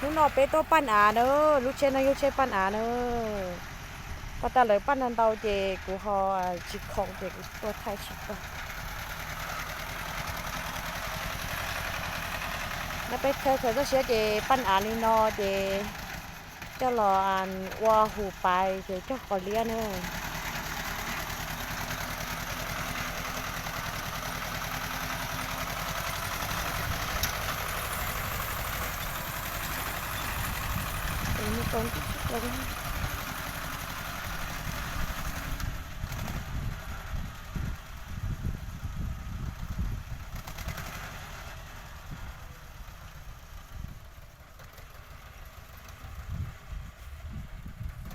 Hnub no peb tuaj paj av na, lub tsheb no yog tsheb paj av na. Paj tag lawv paj ntau ntau ces kuv ho tsis khoom ces kuv tuaj thaij tsis tau. No peb khaws khaws txoj siab ces paj av li no ces coj los ua hus pais ces cog qos liab na.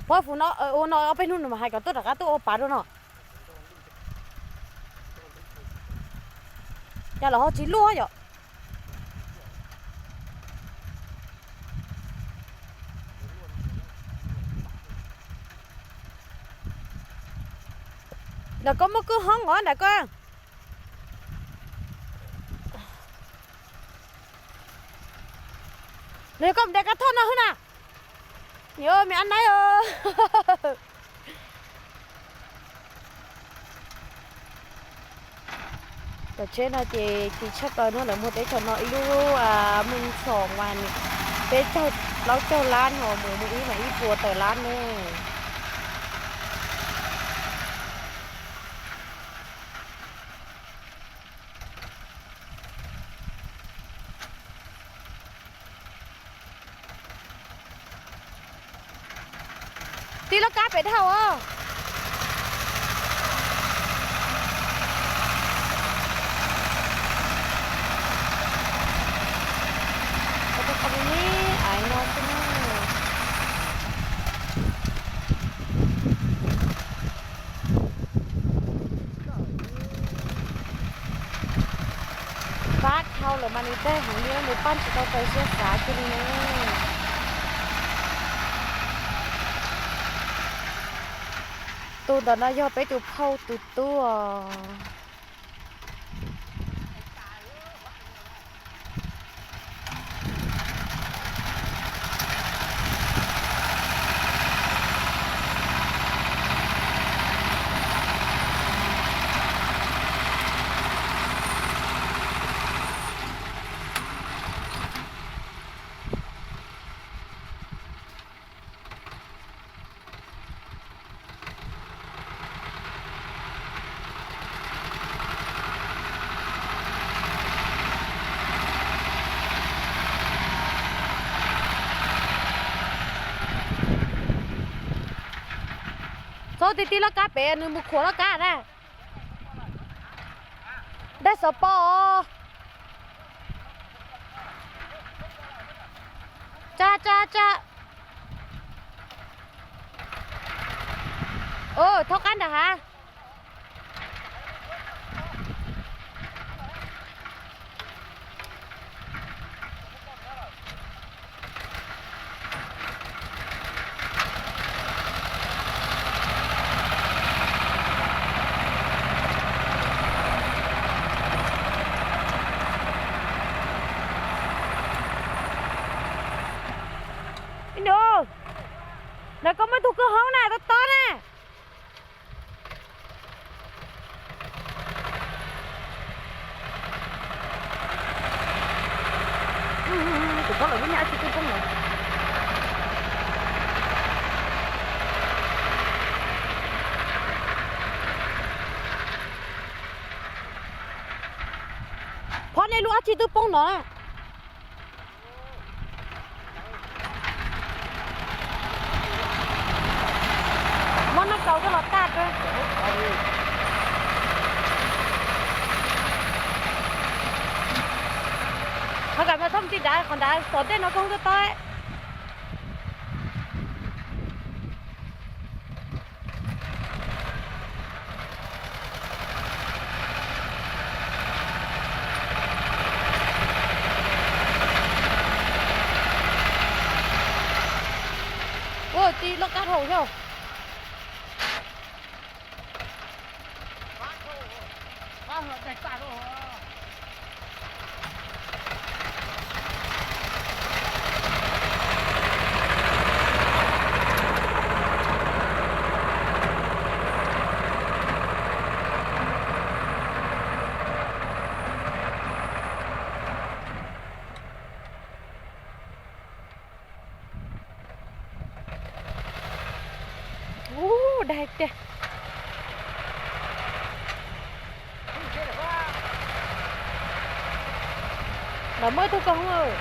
Pov fum no ua no ob peb hnub no mas hais kom tuaj rov qab tuaj ua pav dua no. Cas los ho tsis luaj yom? Ntawm koj muaj kwj hoob os ntawm koj. Los yog koj mus de kab thoj no xwb na. Yos, me ab naib os. Cov tsheb no ces kim tshaj plaws no, lawv muag teb chaws no ib lub mej txhom mas peb caug plaub caug lab no, mus mus ib mas ib puas tawm lab ne. Tij laj kab pem dhau os. Aiv no xwb na. Pab dhau lawm mas nws dawb heev li, nws pab tsis tau raws siab xav kiag li na. Tus ntawm no yog peb tus phauj tus tub os. Txhob ti tij laj kab pem, nws mus khuam laj kab na. Dai xov pos os. Tsa, tsa, tsa. Thaub qab nram hav. Ib nus, ntawm koj muaj tug kwj hoob na, tob tob na. Kuv pom lawv lub nyab tsis twb poob lawm. Phob nej lub ab tsi twb poob no na. Muab nab kaus coj los taj. Qhov kam mas thoob tsis dav, qhov dav xov tej no koj hu tuaj tau. Ua tij loj kab dhau xwb. Dag tiag. Lawv muaj ib tug koog.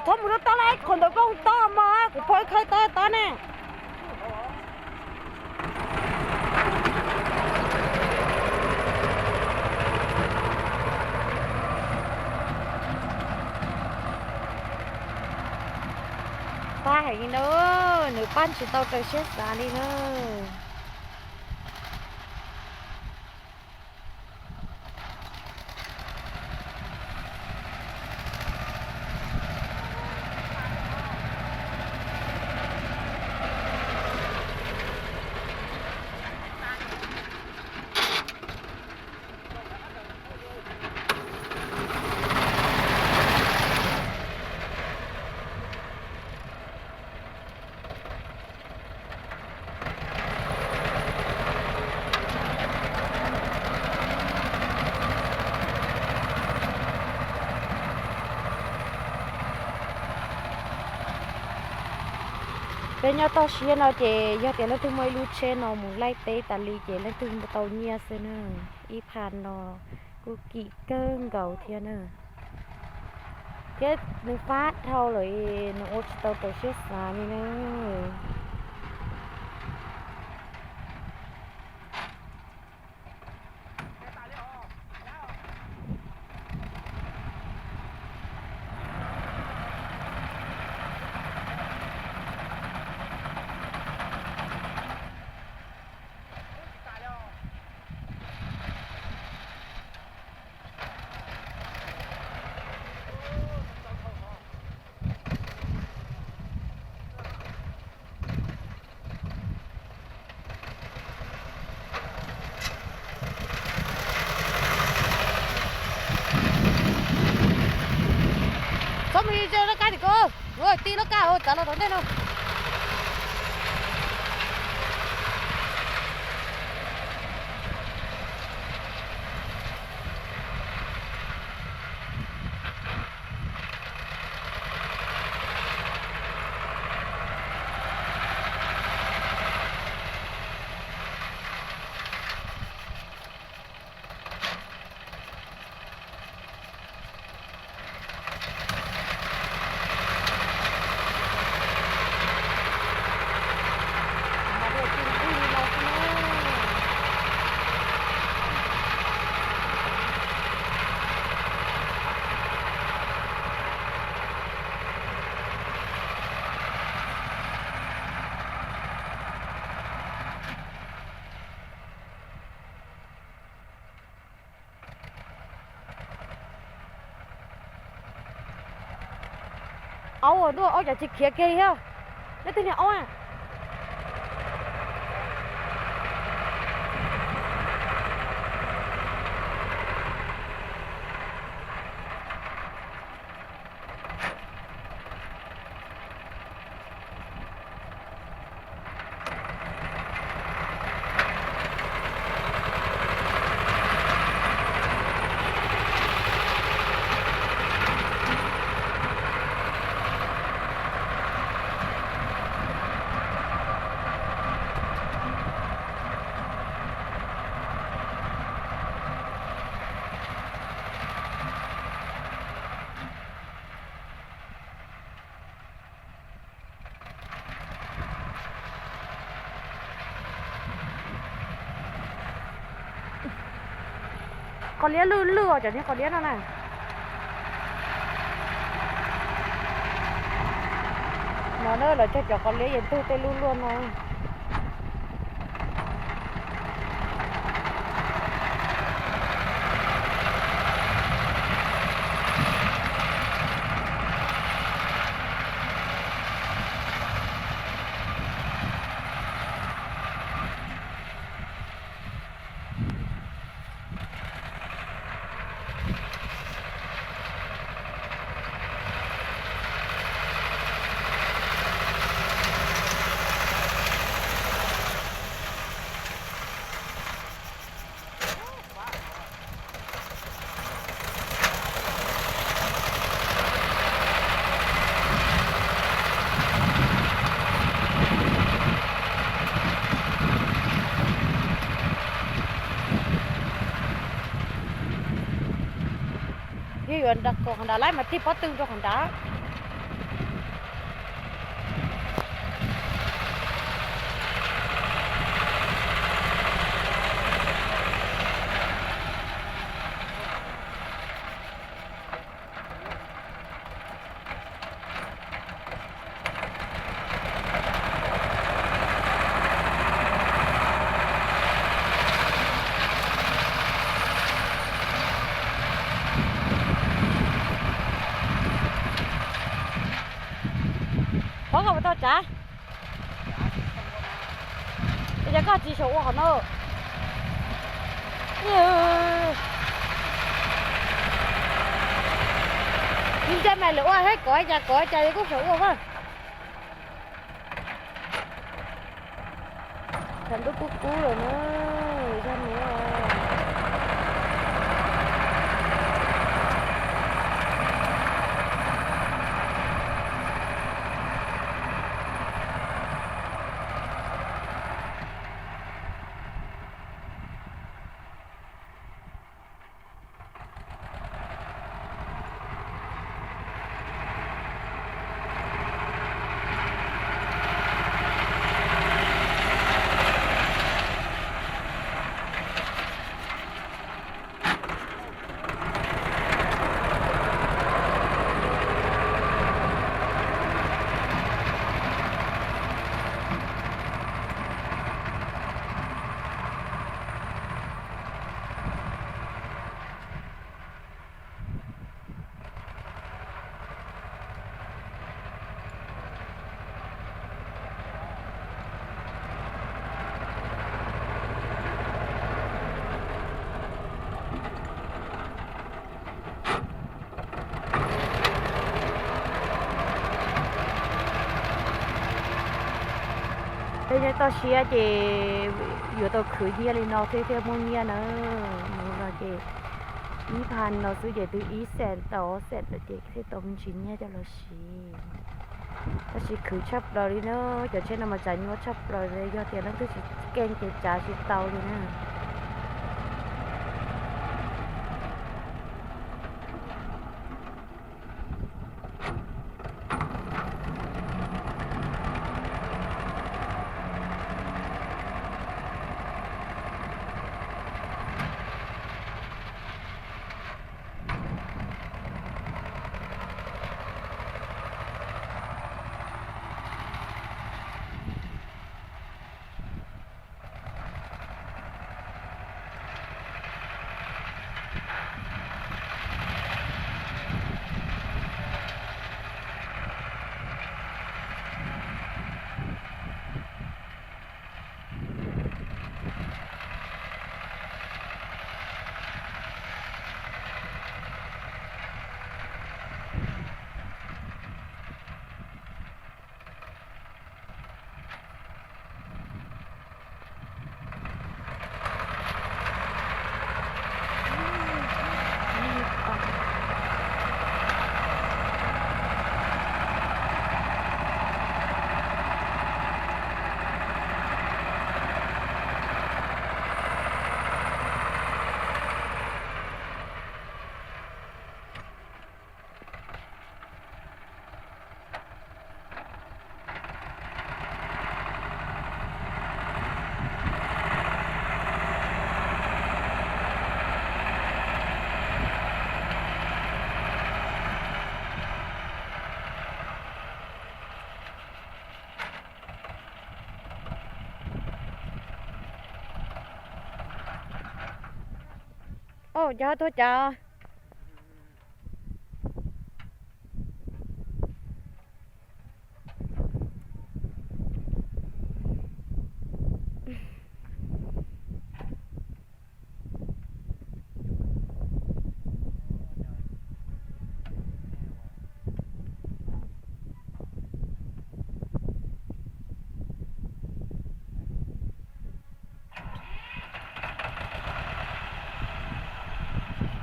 Txhob mus rau tod lawm, qhov ntawd koj mus tod mas kuv pom ib khawb tod tod ne. Pab heev li na, nws pab tsis tau raws siab xav li na. Peb nyob toj siab no ces yog tias leej twg muaj ib lub tsheb no mus laij teb tas li ces leej twg tau nyiaj xwb na. Ib phas no kuj kim kawg nkaus thiab na. Thiab nws fab dhau lawm, nws ua tsis tau raws siab xav li na. Txhob mus li laj kab tim ko, ua tij laj kab txav los tom ntej no. Aub, aub cov tsis khiav kiag li thiab. Leej twg niag aub na? Qos liab lwj lwj os, cov niag qos liab no na. No na, lawv cog cov qos liab yeej ntug tej lub luaj no. Yuav nram kaum qhov nrad lawm mas tig pob tw rau qhov nrad. Pov koj puas tau tsav? Ua cas koj tsis xyaum ua qhov no? Ntsia mas lawv ua thiab, kov cas kov cas yus kuj xyaum ua mas. Tshav ntuj kub kub lawm na, zaj nuav. Peb nyob toj siab ces yuav tau khwv nyiaj li no thiaj thiaj muaj nyiaj na. Mus no ces ib phav no xwb ces twb ib xees tau ob xees lawm ces thiaj tau me ntsis nyiaj coj los siv. Tab sis khwv tshaj plaws li na, cov tsheb no mas tsav nyuaj tshaj plaws li, yog tias leej twg tsis keej ces tsav tsis tau li na. Au, cov ho tuag cas?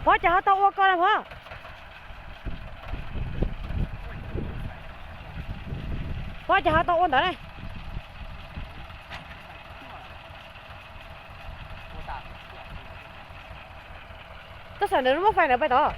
Pov, cas ho tau ua ko na Pov? Pov, cas ho tau ua ntawd ne? Tuaj saum ntawd muaj fais ntawd pais tod.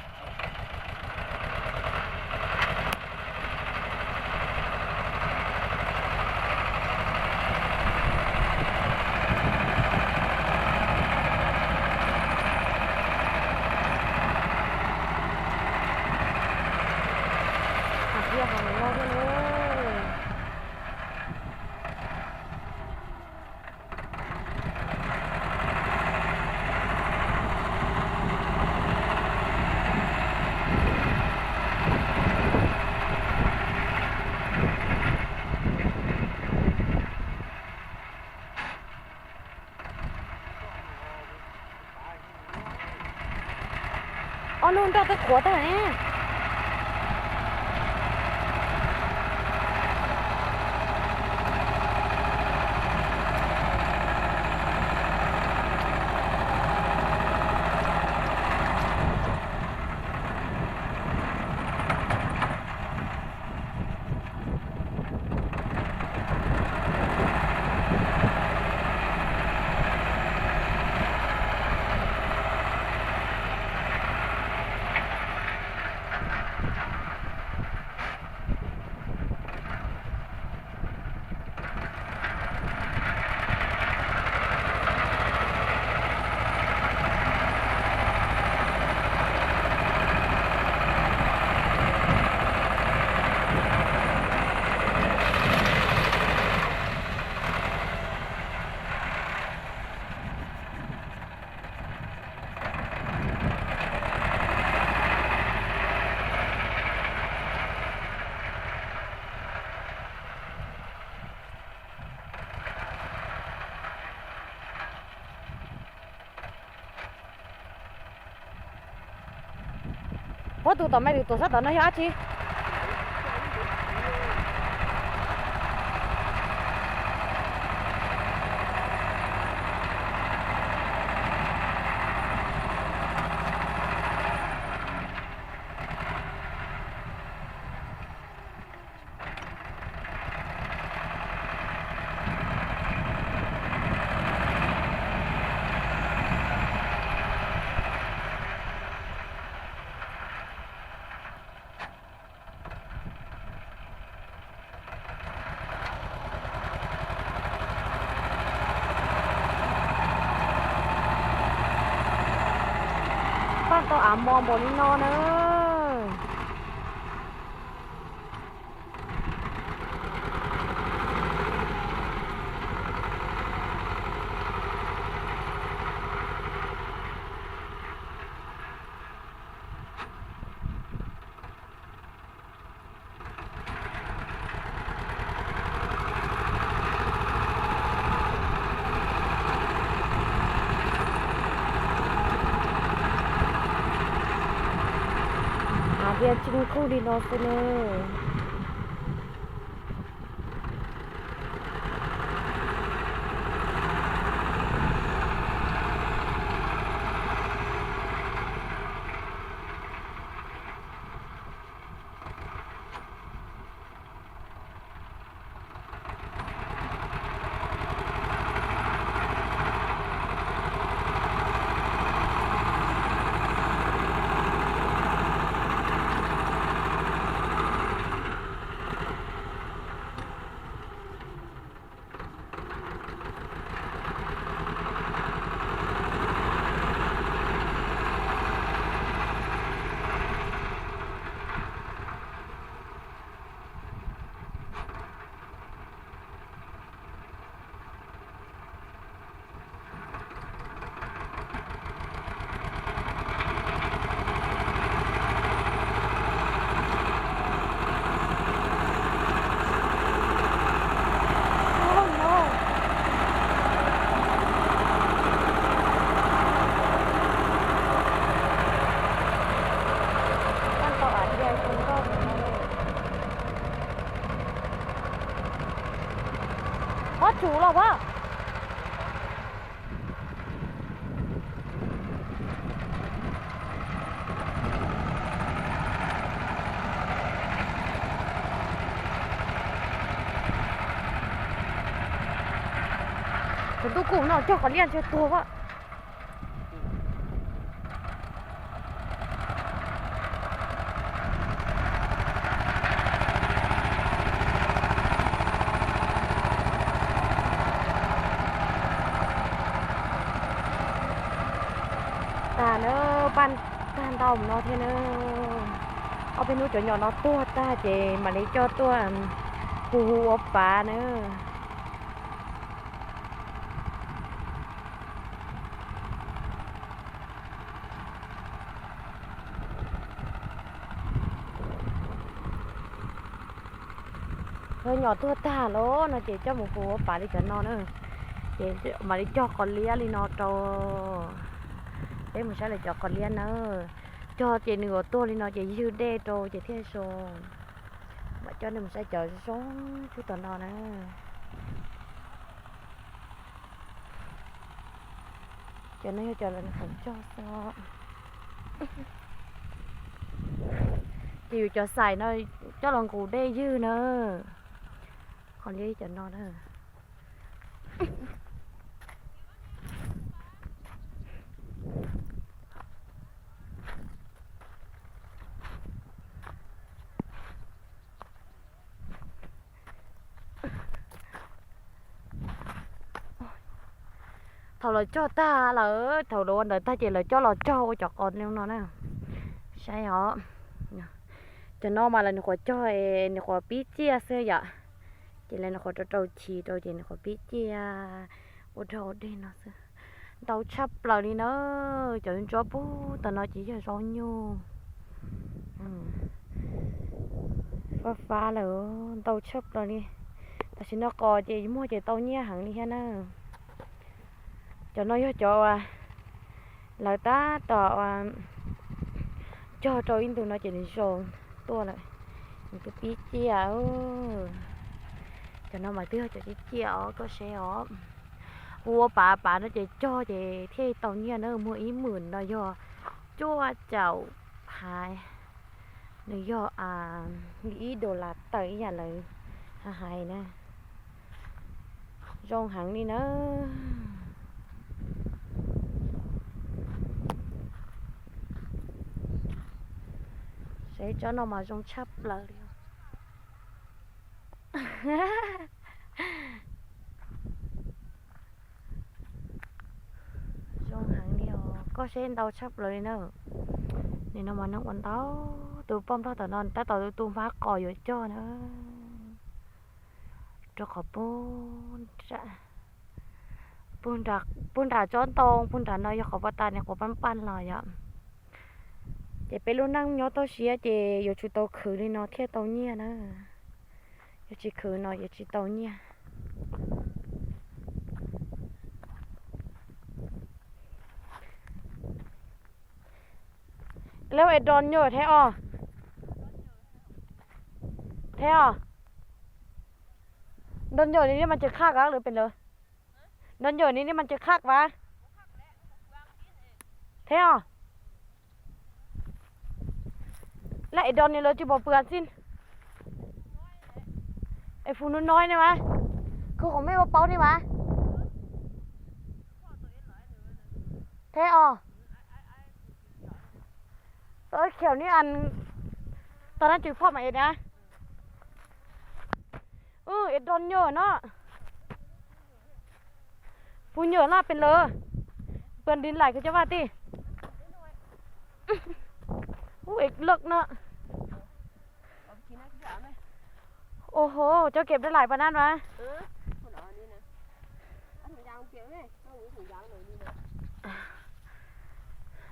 Nub nroj twb qhuav tag ne. Huab tus tom me lwm tuam sab tom no yog dab tsi? Paj tau av mos npaum li no na. Av thiaj tsis nqug li no xwb na. Pob tsum los pob. Tus ntuj kuj no cog qhov liaj ntshe tuag a. Tag na, paj tag ntau no thiab na. Ob peb hnub cov nyom no tuag tag ces mam li coj tuaj hu hu ua pav na. Cov nyom tuag tag lawm no ces coj mus hu ua pav li cov no na. Ces mam li cog qos liab li no rau. Peb mus saib lawv cov qos liab nawb. Cog ces nws yuav tuag li no ces ywg dej rau ces thiaj zoo. Mam coj nej mus saib cov zoo tshaj tom no na. Cov no yog cov lawv nws qhov cog xwb. Ces yus cov xais no coj los nqus dej ywg na. Qhov li cov no na. Thaum lawv cog tag lawm, thaum lawv ua ntawd tag ces lawv coj los cog ua cov qos li no na. Saib os, cov no mas lawv nyuam qhuav cog, nyuam qhuav pib ciaj xwb yom. Ces lawv nyuam qhuav rau rau chiv rau ces nyuam qhuav pib ciaj ua rau dej no xwb. Ntau tshaj plaws li na. Cov ntsuab pug tom no ces yog zaub nyuj. Fab fab lawm, ntau tshaj plaws li. Tam sim no qos ces muag ces tau nyiaj heev li thiab na. Cov no yog cov uas lawv tab tom cog rau ib ntu no ces nws zoo tuaj lawm. Nws twb pib ciaj. Cov no mas twb yog cov ciaj ciaj os, koj saib os. Hu ua pav pav no ces cog ces thiaj tau nyiaj na, muag ib hmos no yog cuaj caum phav, nws yog li ib dollar tawm ib yam lawv hais na. Zoo heev li na. Saib tsob no mas zoo tshaj plaws li. Zoo heev li os, koj saib ntau tshaj plaws li na. Nim no mas neeg ua ntau, tus poj nplog tom no tab tom tu tu hmab qos yuav cog na. Rau qhov puag nram tsob ntoo puag nram no yog qhov pas tas nws quav paj paj los yom. Ces peb lub neej nyob toj siab ces yuav tsum tau khwv li no thiaj tau nyiaj na. Yog tsis khwv no yuav tsis tau nyiaj. Lawv es dos nyuam thiab os. Thiab os. Dos nyuam li nej mas tsis khaj kab lawv pes lawv. Dos nyuam li nej mas tsis khaj kab. Thiab os. Lawv es dos nyuam lawv tsis pom pw xij. Es phum nub no ne mas. Khwv qhov mej ua paub ne mas. Thiab os. Tau khiaum ni an. Tau na tswv phom mas es na. Es dos nyuam no. Phum nyuam laj pes lawv. Pw din laim kws cov vaj tij. Ub es lawm no. Ua ho, cov kem dab laim pas nab mas.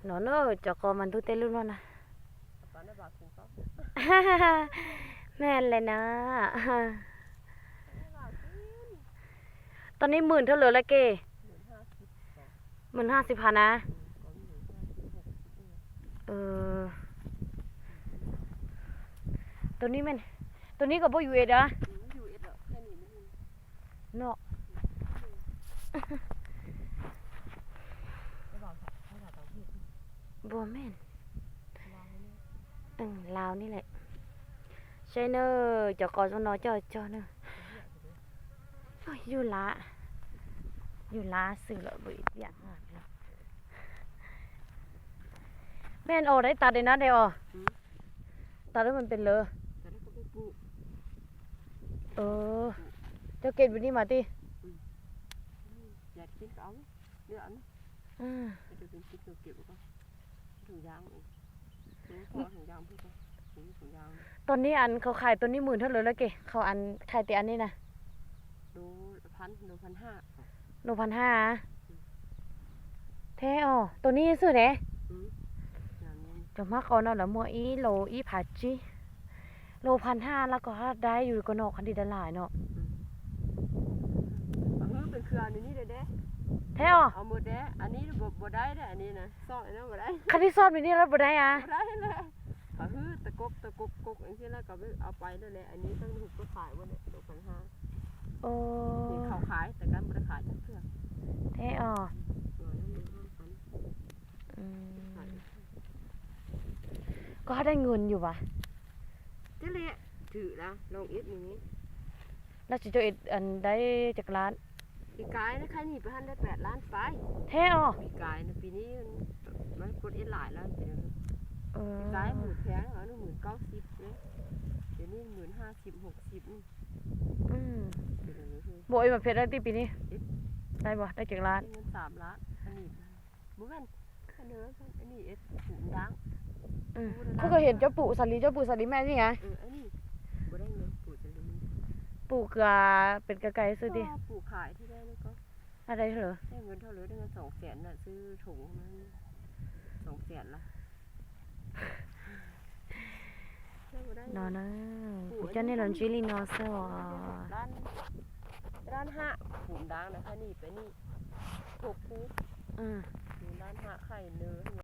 No na, cov qos mas ntug tej lub luaj na. Mej le na. Tau neb mws dhau lawm lawm ke. Mws haj xib phav na. Tus neb kom puab yuav es da. No. Npua mej. Teej Laus ni lawm. Saib na, cov qos zoo no coj cog na. Yug lav, yug lav xwm lawm. Mej os, dai tas dai na dai os. Tas lub mej pes lawv. Coj kev pw ni mas tij. Tau neb an qhau khai tau neb mws dhau lawm lawm ke, qhau an khai tias an ni na. Lus phav haj. Thiab os, tau neb xwb ne. Cov hmab qos no lawv muag ib lus ib phav tsib. Lus phav haj los kom haj dai yus kom no qhov ntawd lais no. Thiab os. Qhov nej xob nws niaj lawv puas dai as? Thiab os. Koj haj dai ngun yus as. Lab tsis coj ib dai cov lab. Thiab os. Npaum ib mas phiaj dai tij pis ni. Dai as, dai cov lab. Koj koj hiam cov pum xav li, cov pum xav li mas ni as. Pum kws pem ka kai xwb tij. Dai lawm. No na, kuv coj nej los ntsib li no xwb os.